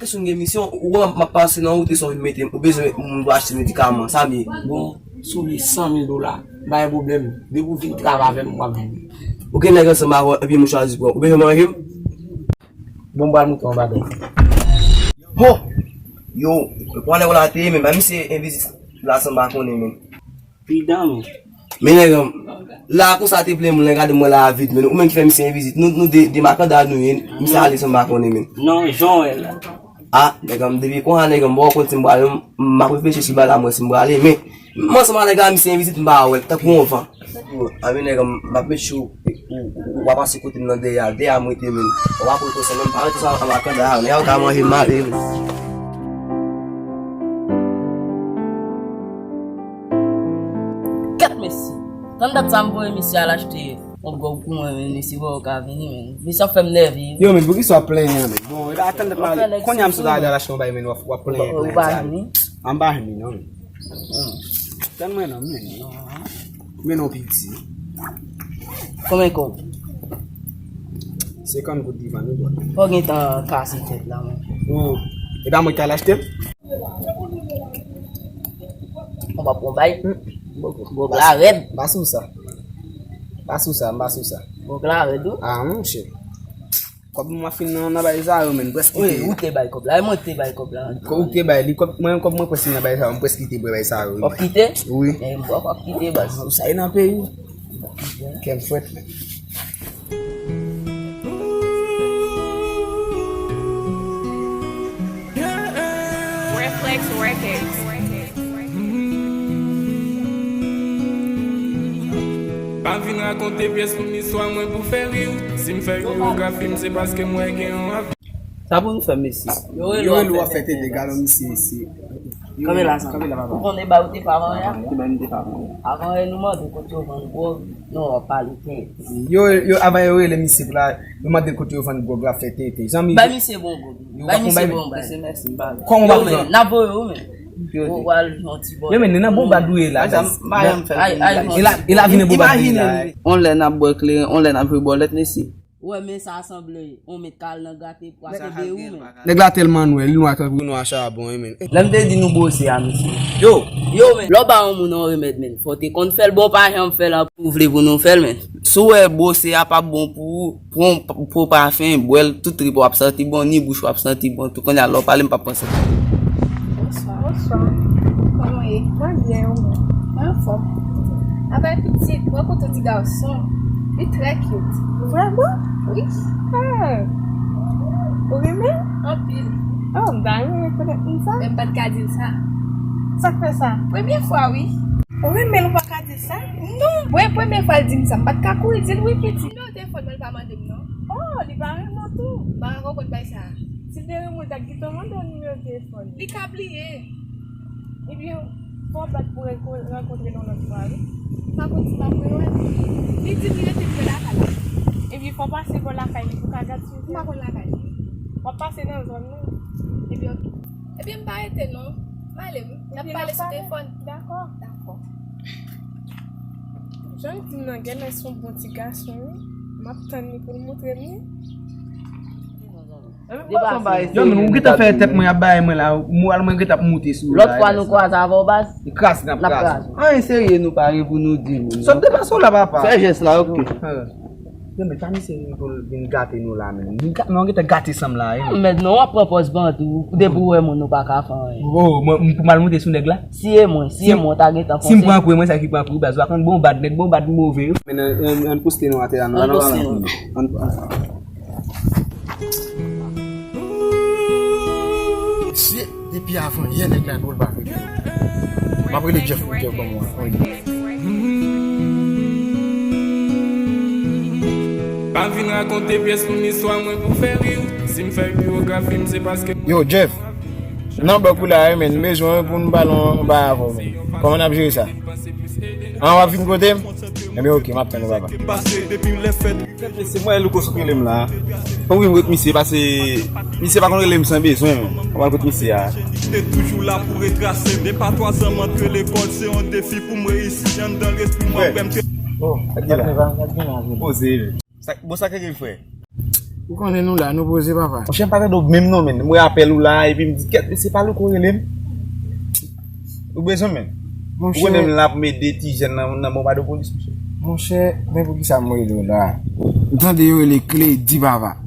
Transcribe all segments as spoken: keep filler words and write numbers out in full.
Si w gen misyon, ou wè m ap pase nan wout, e sa w vin mete m, ou bezwen moun pou achte medikaman, sa m ye. Bon, si w vle san mil dola, pa gen pwoblèm. Depi w vin travay avè m, w ap vini. Oke, nèg ansanm avè w, epi m chwazi pran. Ou bezwen manje m? Bon, m pral montre w yon bagay. Ho! Yo, e kwa nèg w la te ye, men ba misye envizit la san m pa konnen, men. Pridan, men. Men nèg an, la konsa te plen moun, lè gade mwen la vid, men ou menm ki fè misye envizit. Nou, nou de, de makanda nou ye, misye ale san m pa konnen, men. Non, jan w wè la. A, nèg an, depi konsa, nèg an, m pa konn si m prale, m, m ap reflechi si bagay la, mwen, si m prale, men, m ansanm a nèg la, misye envizit, m pa wè l, tankou yon van. A, men nèg an, m ap met chou, ou, ou, ou pa pase kote m nan dèyè a, dèyè a m rete, men. Ou pa pran konsa, non, m pa rete sa an makanda, nèg yo ka manje m ale, men. Kèt mesye. Tann dat sa m voye misye al achte yon gwòg pou mwen, men mesye wè ou ka vini, men. Mesye ap fè m nève. Yo, men, poukisa w ap plenyen, men? Bon, e pa tann dat m ale, kounye a m sot ale al achte yon bagay, men w ap, w ap plenyen, plenyen sa. Ou pa vini? A, m pa vini, non, men. Tann mwen, non, men. Men non, piti. Konbyen kòb? Senkant goud li vann, wi, bò. Fò w gentan kase tèt la, men. O, e pa mwen ki al achte l? Ou pa pran bay? Gwòg la rèd. M pa sou sa. M pa sou sa, m pa sou sa. Gwòg la rèd, wi. A, monchè. Kòb mwen fin nan, nan bay sa yo, men, m prèske kite. Wi, ou te bay kòb la, e mwen te bay kòb la. Ou te bay li, kòb, mwen, kòb mwen prèske nan bay sa yo, m prèske kite bay sa yo, wi. W ap kite? Wi. E m wè w ap kite, baz. Sa e nan peyi. Kè m frèt, men. Reflex Records. Pa vin rakonte pyès moun istwa mwen pou fè ri w. Si m fè byografi m, se paske mwen gen yon avi. Sa pou nou fè, mesye? Yo rele w ap fè tenten, gade misye isi. Kanpe la, sa. Kanpe la, papa. Ou konnen ba ou te pa vanyan? Te ba nou te pa vanyan. Avan yè nou mande kote yo vann gwòg, nou w ap pale tenten. Yo, yo, avan yo rele misye pou la, yo mande kote yo vann gwòg la fè tenten. Zanmi. Bay misye bon gwòg. Bay misye bon bay. Mesye, mèsi, m pa. Kòman w pa pran? N ap voye ou menm. Ou pral yon ti bò. Yo, men, nan bon bad ou ye la, guys. E la, e la vin bon bad ou ye la. On lè n ap bwè kleren, on lè n ap jwe bòlèt, mesye. Ou wè, men sa sanble yon met kal nan grate pou kenbe ou, men. Nèg la tèlman nwè, li nwa tankou nwa chabon, wi, men. Lè m te di nou bwose a, mesye. Yo, yo, men. Lè w ba yon moun yon remèd, men, fò w te konn fè l, bon, pa janm fè l pou w vle pou nou fè l, men. Si w wè bwose a p ap bon pou ou, pran yon p-, pran pafen, bwè l, tout trip w ap santi bon, ni bouch w ap santi bon, tou kounye a lè w pale m p ap panse. Bonswa. Bonswa. Kòman w ye? Mwen byen, ou menm? Mwen anfòm. Avè pitit, mwen kote yon ti gason. Li trè cute. Vrèman? Wi. Ah. Ou renmen l? Anpil. Oh, m ta renmen rekonèt moun sa. Men m pa t ka di l sa. Sa k fè sa? Premye fwa, wi. Ou renmen l, ou pa ka di l sa? Non. Mwen, premye fwa l di m sa, m pa t ka kouri di l wi, pitit. Nimewo telefòn mwen, li pa mande m, non. Oh, li pa renmen w tou. M pa ka konprann bagay sa. Si l te renmen w, l t ap gentan mande w nimewo telefòn. Li ka bliye. Ebyen, fò w bat pou ranko-, rankontre nou lòt fwa, wi. M pa konn si m ap rewè l. Li di m li rete pre lakay la. Ebyen, fò w pase bò lakay li pou w ka gad si w. M pa konn lakay li. W ap pase nan zòn nan. Ebyen, oke. Ebyen, m pa rete non. M ale, wi. N ap pale sou telefòn. Dakò. Dakò. Jan l di m nan, genlè se yon bon ti gason, wi. M ap tann li pou l montre m li. Yo, men, ou gentan fè tèt mwen ap bay mwen la, moral mwen gentan ap moute sou ou la. Lòt fwa nou kwaze avè w, baz. Kraze n ap kraze. Anyen serye nou pa gen pou nou di moun. Sòt depase w la, papa. Fè jès la, oke. Yo, men, pa misye vin pou l vin gate nou la, men. Vin ga-, non, gentan gate san m la, wi. Mèt non, w ap pran pòz bandi, depi w wè moun ou pa ka fè anyen. Oh, mwen, m pou m al monte sou nèg la? Si e mwen, si e mwen, w ta gentan fonse. Si m pran kou, e mwen sa ki pran kou, baz, w a konn bon bad, nèg bon bad move, wi. Men, ann, ann, ann poste nou atè a, nou la, nou la, nou la. Ann, ann. Mesye, depi avan yè nèg la dwòl pa vle. M ap rele Jeff pou Jeff ban mwen. Pa vin rakonte pyès moun istwa mwen pou fè ri w. Si m fè byografi m, se paske. Yo, Jeff, nan blòk ou la, wi, men, m bezwen w pou n pale yon bagay avè w, men. Kòman n ap jere sa? An, w ap vin kote m? Ebyen, oke, m ap tann ou, papa. Se mwen Louko sot rele m la. Fò m vin kot misye, pase misye pa konn rele m san bezwen, men. Fò m al kot misye a. Te toujou la pou retrase m. Depi twa zan m antre lekòl, se yon defi pou m reyisi anndan lespri m. Frè. Oh, sa k gen la? Poze. Sa, bon, sa k gen, frè? Ou konnen nou la, nou poze, papa. Monchè, m pa tande w menm non, menn. M wè apèl ou la, epi m di, kèt, se pa Louko rele m. Ou bezwen, menn. Ou konnen m la pou m ede ti jèn nan, nan Bonbadopolis, monchè. Monchè, men poukisa m rele w la? M tande yo rele Kledi, papa.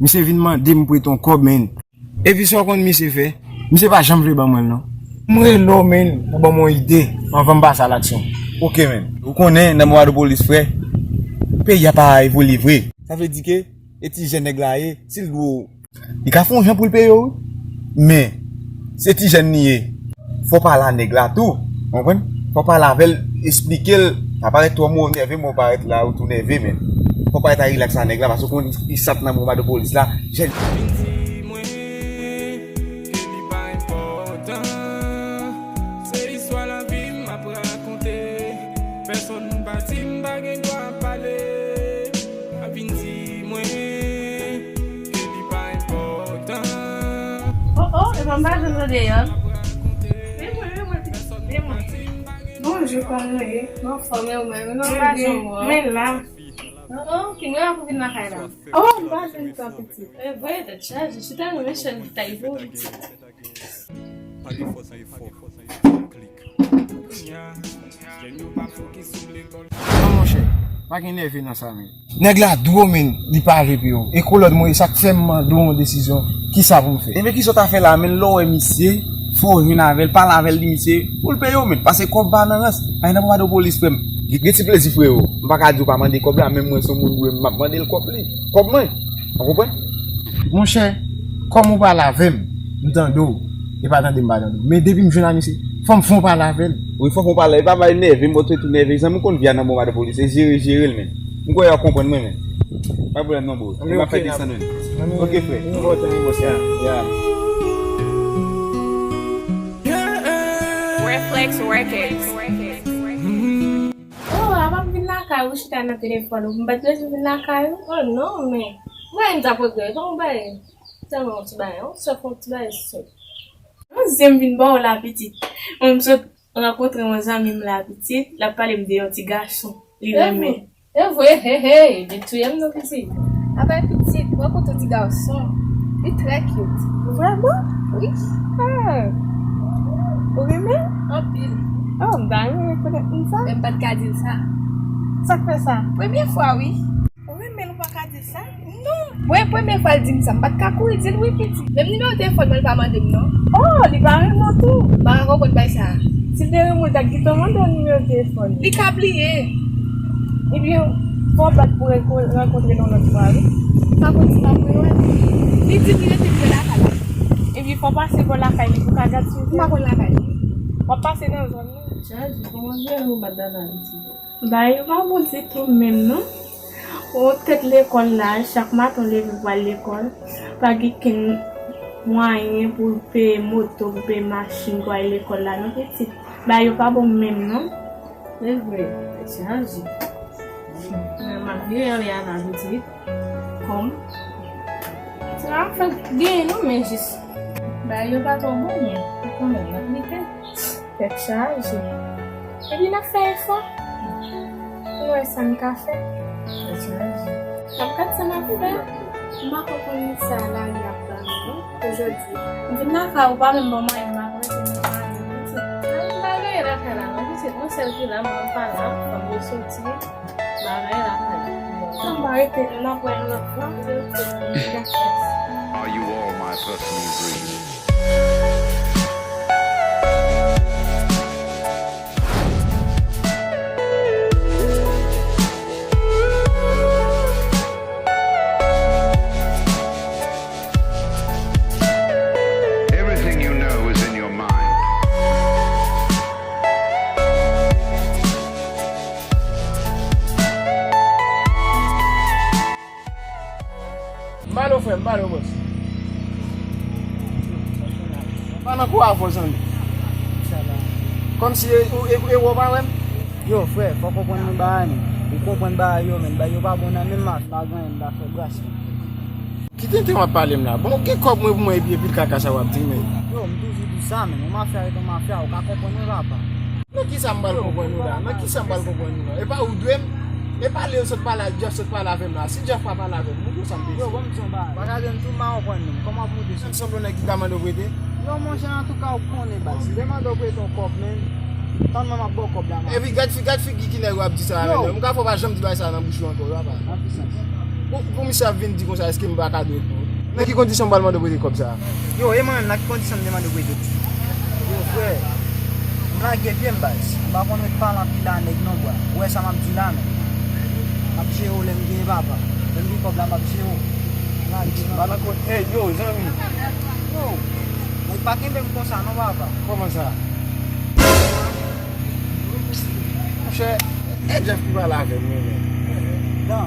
Misye vin mande m prete yon kòb, menn. Epi sa w konn misye fè? Misye pa janm vle ban mwen l non. M rele w, menn, pou ban m yon ide anvan m pase a laksyon. Oke, menn. Ou konnen, nan Bonbadopolis, frè, peyi a pa evolye vre. Sa vle di ke e ti jèn nèg la ye, si l dwe w, li ka fè yon jan pou l peye w, wi. Men, se ti jèn li ye. Fò w pale a nèg la tou, w konprann? Fò w pale avè l, esplike l. Pa parèt twò move, nève, men w parèt la, ou tou nève, men fò w parèt a rilaks a nèg la, paske w konn li sot nan Bonbadopolis la, jèn. Vin di mwen ke li pa enpòtan. Se istwa lavi m ap rakonte. Pèsonn pa di m pa gen dwa pale. Vin di mwen ke li pa enpòtan. Oh, oh, e pa m pa jwenn nan deyò. Men mwen, men mwen, men mwen. Bonjou, kòman w ye? M anfòm, e ou menm? Non, m pa janm wè w. Men la. Oh, oh, ki mwen ap vin lakay la. Oh, m pa jwenn tan, pitit. E vre, tèt chaje. Chita nan men chèz tay pou pitit. Pa gen fòs, gen fòs. Klik. Non, monchè, pa gen nève nan sa, men. Nèg la dwo, men, li pa vle peye w. E kolòd mwen, e sa k fè m mande w yon desizyon, kisa pou m fè? Ebyen, kisa w ta fè la, men, lè w wè misye, fò w jwenn avè l, pale avè l, di misye, pou l peye w, men, paske kòb pa nan rans. Ay, nan Bonbadopolis, frè m. Gen, gen ti plezi, frewo. M pa ka di w pa mande kòb la, men mwen, se yon moun dwe m, m ap mande l kòb li. Kòb mwen. Ou konprann? Monchè, kòm ou pale avè m, m tande w, e pa tande m pa tande w. Men depi m jwenn a misye, fò m fè yon pale avè l. Wi, fò w fè yon pale. E pa bay nève, m tou nève. Zanmi, w konn vi a nan Bonbadopolis. E jere, jere l, men. M kwè y ap konprann mwen, men. Pa pwoblèm non, bro. Ok, m ap fè desann, men. Ok, frè. Ok, frè. Ya, ya. Reflex Records. Oh, avan m vin lakay ou, chita nan telefòn ou. M pa t bezwen vin lakay ou? Oh non, men. Mwen, m t ap regrèt. Fè yon bagay. Tèlman yon ti bagay. Yon sèl fè yon ti bagay sèl. Yon zen m vin ba w la, pitit. Mwen, m sot rankontre yon zanmi m la, pitit. L ap pale m de yon ti gason. Li renmen. E vre, he, he, li touye m non, pitit. Apa pitit, mwen kontan ti gason. Li trè cute. Vrèman? Wi. Ah. Ou renmen? Anpil. Oh, m ta renmen rekonèt moun sa. Men m pa t ka di l sa. Sa k fè sa? Premye fwa, wi. Ou renmen l, ou pa ka di l sa? Non. Mwen, premye fwa l di m sa, m pa t ka kouri di l wi, pitit. Menm nimewo telefòn mwen, li pa mande m non. Oh, li pa renmen w tou. M pa ka konprann bagay sa. Si l te renmen w, l t ap gentan mande w nimewo telefòn. Li ka bliye. Ebyen, fò w bat pou ranko-, rankontre l yon lòt fwa, wi. M pa konn si m ap rewè l. Li di m li rete pre lakay li. Ebyen, fò w pase bò lakay li pou w ka gad si w... M pa konn lakay li. W ap pase nan zòn nan. Chaje, kòman w vle nou bat dada li di? Bagay yo pa bon ditou menm non. Ou tèt lekòl la, chak maten w leve pou al lekòl, pa gen kenn mwayen pou w peye moto, pou w peye machin pou al lekòl la non, pitit. Bagay yo pa bon menm non. Se vre, tèt chaje. M ap vire anlè a la pitit. Kòm. Se pa fè genyen non, men jis bagay yo pa twò bon, men ou konnen, n ap lite. Tèt chaje. Epi n ap fè efò. Pou n wè sa n ka fè. Tèt chaje. N ap gad sa n ap fè. M pa konprann sa lari ap ba nou non, pou jodi. M vin lakay ou pa menm ban mwen, m ap rete nan kay la, pitit. Mwen pa genyen lakay la non, pitit. Mwen sèl ki la, mwen pa la, fò m resoti. Bagay la pa bon. Ann rete, n ap wè yon lòt fwa. Are you all my personal dreams? Everything you know is in your mind. M ba nou, frè, m ba nou, bòs. Pa nan kou avè w, zanmi. Kòmsi e, e, e, e wè w pa wè m? Yo, frè, fò w konprann yon bagay, men. Ou konprann bagay yo, men. Bagay yo pa bon nan menm mas, pa gen anyen, m pa fè bras, men. Ki tenten w ap pale m la? Bon, ou gen kòb mwen pou mwen epi, epi kaka sa w ap di m, men. Yo, m toujou di sa, men. Yon mafya ret yon mafya, ou ka konprann mwen, papa. Nan kisa m pral konprann ou la? Nan kisa m pral konprann ou la? E pa ou dwe m? E pale yo sot pale ak Jeff, sot pale avè m la. Si Jeff pa pale avè m, nou konn sa m te di. Yo, ban m di yon bagay. Pa ka jwenn tou, m pa konprann menm. Kòman pou w desann? Menm sanble w nèg ki ka mande w prete? Non, monchè, antouka, ou konnen, baz. Lè m mande w prete yon kòb, menm, tann mwen m ap ba w kòb la, man. Epi gad fi, gad figi ki nèg w ap di sa a, menm. M ka fè w pa janm di bagay sa a nan bouch ou ankò, wi, papa. Nan pwisans. Pou, pou misye ap vin di konsa, èske m pa ka dwe l pou ou? Nan ki kondisyon m pral mande w prete kòb sa a? Yo, e mwen menm, nan ki kondisyon m te mande w prete? Yo, frè, m lage pye m, baz. M pa konn ret pale anpil a nèg non, bwa. Ou wè sa m ap di w la, non? M ap jere w lè m genyen, papa. Lè m gen kòb la, m ap jere w. M lage, non. Ba nan kont, ey, yo, zanmi. Yo, nèg pa kenbe m konsa, non, papa. Kòman sa? Monchè, e Jeff ki pale avè m, wi, men.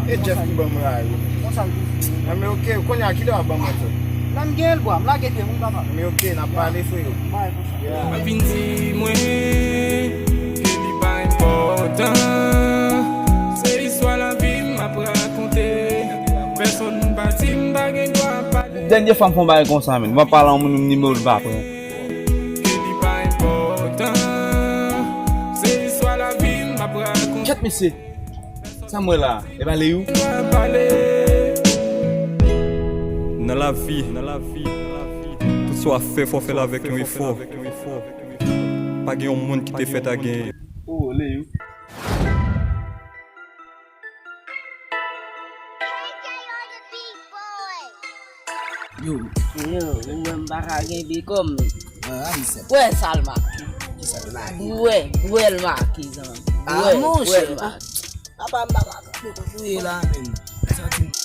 E Jeff ki ban m rayi. Konsa l di. A, men oke, kounye a, kilè w ap ban m antò? Lè m gen l, bwa, m lage pye m, wi, papa. Men oke, n ap pale, freyo. Bay konsa. Yeah. Mwen vin di mwen ke li pa enpòtan. Se istwa lavi m ap rakonte. Pèsonn pa di m pa gen dwa pale. Dènye fwa m fè yon bagay konsa, menm. Mwen pale a yon moun, nimewo l pa pran. Ke li pa enpòtan. Se istwa lavi m ap rakonte. Kèt mesye. Sa m wè la, e pa Leyou? Nan lavi, nan lavi, tout sa w ap fè, fò w fè l avèk yon efò. Pa gen yon moun ki te fèt a genyen. Oh, Leyou. Yo. Yo, ou wè m pa ka kenbe kò m. Wè Salma. Wè, wè l make, zanmi. Wè, wè l make. Apa m pa ka kanpe kote w ye la, menm. Santi m.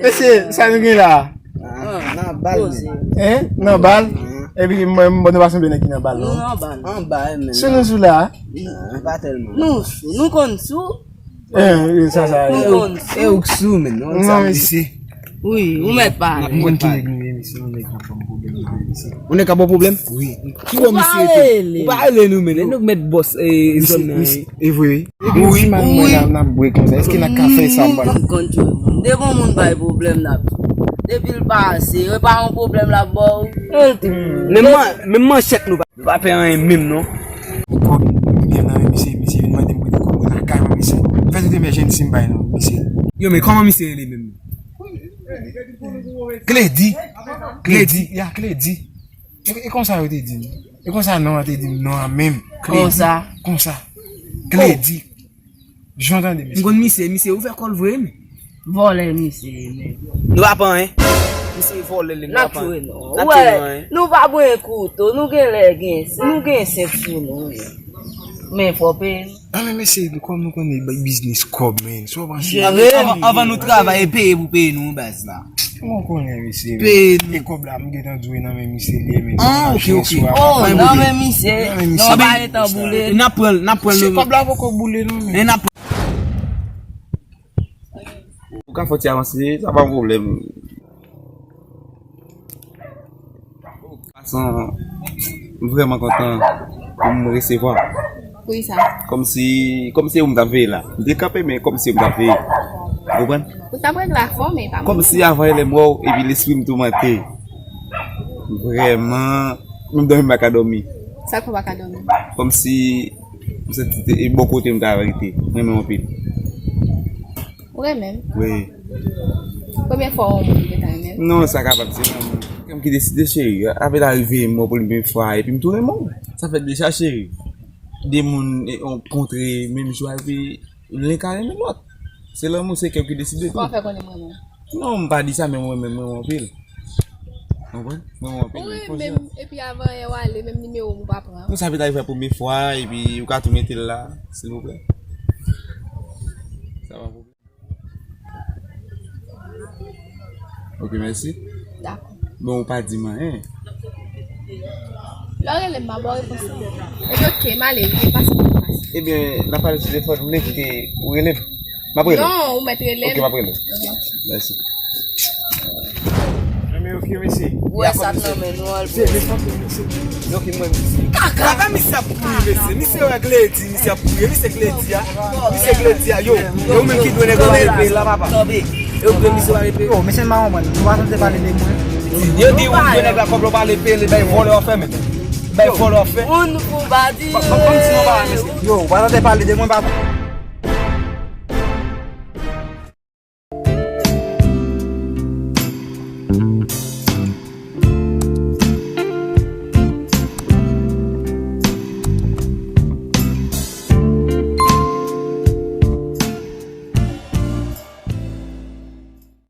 Mesye, sa nou gen la? Ah, nan bal, men. Hein? Nan bal? Epi mwen, mwen, nou pa sanble nèg ki nan bal, non? Nou nan bal. Anba, men. Sou nou sou la? Ah, pa tèlman. Nou sou, nou konn sou. Eh, eh, sa, sa, eh. Nou konn sou. Eh, ou k sou, men, non? Non, mesye. Wi, ou mèt pale. Mwen ki nèg nou ye, mesye, yon nèg k ap ban m pwoblèm, mesye. Yon nèg k ap ban w pwoblèm? Wi. Ki bò misye ete? Ou pa rele nou, men. Lè nou mèt bòs, eh, zòn nan, eh. E vre, wi. Wi, wi. N ap bwè konsa. Èske n ka fè sa, m pa. Depi yon moun bay pwoblèm, n ap. Depi l pase, e pa yon pwoblèm l ap ba w. Menm man-, menm manchèt nou pa, nou pa fè anyen menm, non. Kòb, m gen nan men misye, misye vin mande m prete kòb mwen lakay mwen, misye. Fè tout emèjensi m bay non, misye. Yo, men kòman misye rele menm? Kledi. Kledi, ya, Kledi. E, e konsa yo te di m. E konsa non an te di m, non an menm. Kledi. Konsa. Konsa. Kledi. Jan tande, mesye. M konn misye, misye ouvè kò l vre, men. Vòlè misye ye, men. Nou pa pran, hein? Misye vòlè, li, nou pa pran. N ap tchwe nou. N ap tchwe nou, hein? Nou pa bwen kouto, nou gen lè gen, nou gen senp sou nou, men. Men fò peye nou. Ah, men mesye, kòm nou konnen bay biznis kòb, men. Sa w panse? Anvan, anvan nou travay, e peye pou peye nou, baz la. Mwen konnen, mesye. Peye nou. E kòb la, m gentan dwe nan men misye li ye, men. Ah, ok, ok. Oh, nan men misye. Nan men misye. Non, pa gentan boule. N ap pran l, n ap pran l. Mesye, kòb la poko boule, non, men. E n ap pran. Ou ka fè ti avanse, sa pa yon pwoblèm. Pasan, m vrèman kontan pou m resevwa. Poukisa? Kòmsi, kòmsi se ou m t ap veye la. M te kanpe, men kòmsi ou m t ap veye. Ou konprann? Ou t ap regle afè w, men pa mwen. Kòmsi avan yè lè m wè w, epi lespri m toumante. Vrèman, menm dòmi m pa ka dòmi. Sa k fè w pa ka dòmi? Kòmsi, m santi se bò kote m ta rete. Renmen w anpil. Ou renmen m? Wi. Premye fwa w wè yon moun ou gentan renmen l? Non, sa kapab se lanmou. Kè m ki deside, cheri. Apre l arive, m wè w pou premye fwa, epi m tou renmen w. Sa fè deja, cheri. De moun, e, kontre menm jou a, epi youn ka renmen lòt. Se lanmou, se kè w ki deside tou. Kòman w fè konnen m renmen w? Non, m pa di sa, men mwen menm, mwen renmen w anpil. Ou konprann? Mwen renmen w anpil, men fò jan. Ou renmen m, epi avan yè w ale, menm nimewo m ou pa pran. Non, sa fè l arive premye fwa, epi ou ka tou mete l la, silvouplè. Sa pa pwoblèm. Ok, mèsi. Dakò. Bon, ou pa di m anyen. Lè w rele m, m a ba w repons lan. Epi ok, m ale wi, pase pou pase. Ebyen, n a pale sou telefòn, m vle kite ou rele m. M ap rele w. Non, ou mèt rele m. Ok, m ap rele w. Ok. Mèsi. Ok, mesye. Ou wè sa k nan men nou an. Se, mesye, mesye. Kaka. Kaka, misye ap kriye, mesye. Misye wè Gledi, misye ap kriye. Misye Gledi a. Misye Gledi a. Yo, yo, ou menm ki dwe nèg la peye la, papa. Yo dwe misye pa peye. Yo, mesye, m pa konprann. Nou pa sanse pale de mwen. Yo di ou dwe nèg la kòb la pale peye, li bay vòlè w ap fè, men. Bay vòlè w ap fè. Moun pou badi. Yo, ou pa sanse pale de mwen, papa.